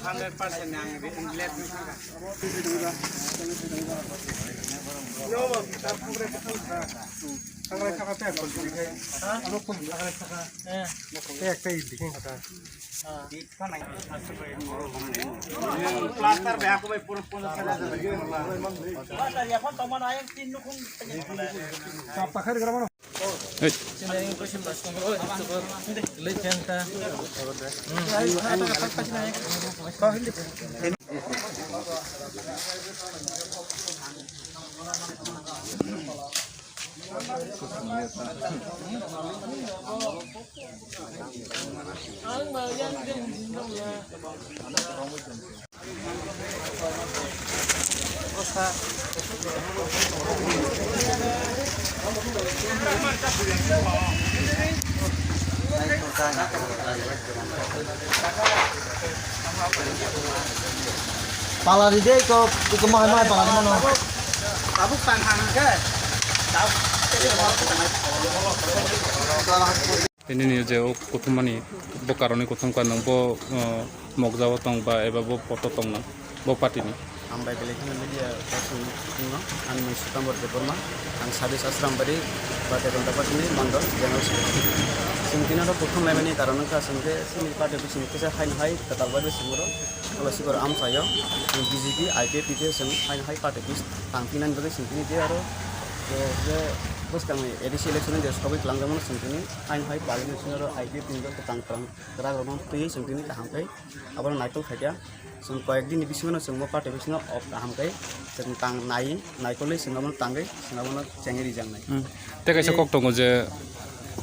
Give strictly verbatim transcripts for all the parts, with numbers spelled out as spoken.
Hundred percent ang late ni thangkha. Plaster bai ako bai puro puro. Hey. Pala di deh, kok, kok mahal mahal pala di mana? Tabuk tang hang ke. Tabuk. Tini ni je o kuthumani bo karoni kuthum ka nang bo, uh, mokjao tong ba eba bo poto tong nang bo party ni. Ang bai belai kheno media person no, ang mung Sutambor Debbarma, ang Sabis Asrambari, Bharatya Janata Party ni mandal general secretary. Sing tini ro kuthum laimani karon wngkha sing khe sini party bising kisa haino hai kwtal bai sing ro. Kala sikor amchaio, B J P, I P F T T S, ang hai hai party bis tang pinani bagwi sing tini je aro, je, je bwskangni A D C election je sogwi twlangjakmano sing tini, hai hai party ni sing aro I P F T ni bagwi tang twlang kwrak rokno twiwi sing tini kaham khe abono naikol khaikha. Chwng koyek dini bisingo chwng bo party bisingo kaham khe chwng tang nai naikolwi chwng abono tangwi chwng abono chengwi rijaknai. Hmm. Tei kaisa kok tongo je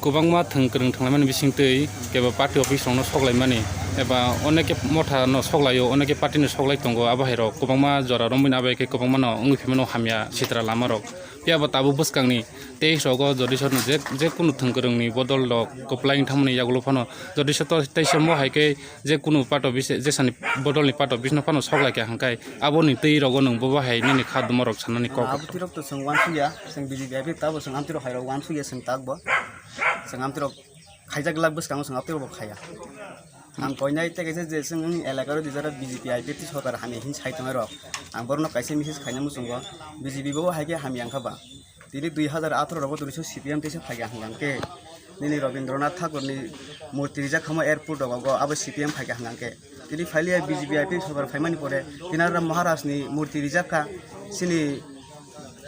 kwbangma thwng kwrwng thanglaimani bisingtwi kebo party office rokno soklaimani eba oneke motha no soklaio, oneke party no soklai tongo, abo hai rok kwbangma jora romwi abo hai khe kwbangma no wngwi phaimano hamya sitra lama rok. Phiya bo tabuk bwskangni teis rogo jodi sono je, je kunu thwng kwrwngni bodol rok kwplai wng thangmani yagulo phano jodi soto teisa mo hai khe je kunu party office, je sani bodolni party office no phano soklai kha hwnkhe aboni twi rogo nwng bo bahai nini kha duma rok sanani kok. Abo tirok to chwng uansukya, chwng B J P I P F T abo chwng amtwi rok hai rok uansukya chwng tak bo. Chwng amtwi rok khaijak glak bwskango chwng amtwi rok bo khaya. Ang koinai tei kaisa je chwng wng elaka ro dijara B J P I P F T sorkar hamya hin sai tongnai rok. Ang borokno kaisa message khaina muchungo, B J P bo hai khe hamya wngkha ba. Tini dui hazar atharo rogo tini C P M teisa phaikha hwnkhe nini Rabindranath Thakurni murti rijak khamo airport rogo abo C P M phaikha hwnkhe. Tini phailiya B J P I P F T sorkar phaimani pore tini aro Maharajni murti rijak kha, chini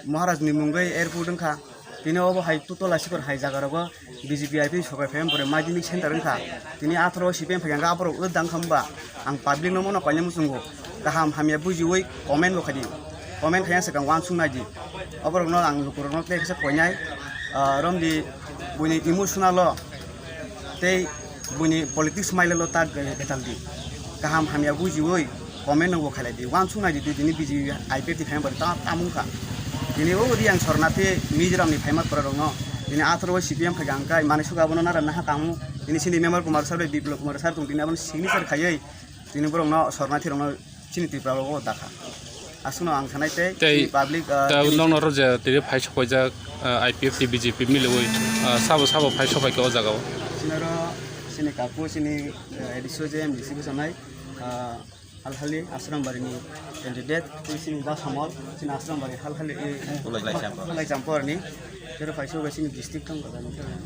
Maharajni mungwi airport wngkha. Tini obo hai Tutola sikor hai jaga rogo B J P I P F T sorkar phaimani pore madhyamik center wngkha. Tini atharo C P M phaikha hwnkhe aborok wng dang kha hwnba ang public no mono koinai muchungo kaham hamya bujiwi comment bo khaidi. Comment khaina swkang uansuk naidi. Oborokno ang lukurokno tei kisa koinai, ah, romdi buini emotional o tei buini politics mailalo ta betal di. Kaham hamya bujiwi comment no bo khailai di. Uansuk naidi twi tini B J P I P F T phaima bari ta tamung kha. Tini o di ang sornathi Mizoram ni phaima khorarokno tini atharo C P M phaikha hwnkhe manwi suka abono nara naha kamu tini sini member Kumar sir bai Biplab Kumar sir tong tini abono signature khaiwi tini borokno sornathi rokno chini Tripura rogo dakha. Aswkno ang sanai tei Tei chini public, ah, ta chini nokno ro je tiri phai sopaijak, ah, I P F T B J P miliwi, ah, sabo sabo phai sopai kha o jaga o. Chini oro chini kaku chini, ah, A D C o je M D C bwsanai, ah, Halhali Asrambari ni candidate tei chini Basamol chini Asrambari Halhali, eh, Ulai Champor. Ulai Champor ni. Tero phai sok bai chini district thang kha.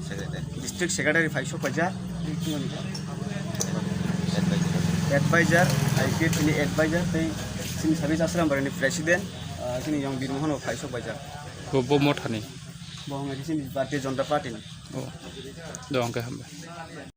Secretary. District secretary phai sok paijak. Advisor. Advisor, I P F T ni advisor tei chini Sabis Asrambari ni president, ah, chini Yong Birmohon bo phai sok paijak. Bo, bo mothani? Bo hwnwi chini Bharatiya Janata Party ni. Oh. Do hwnkhe hambai.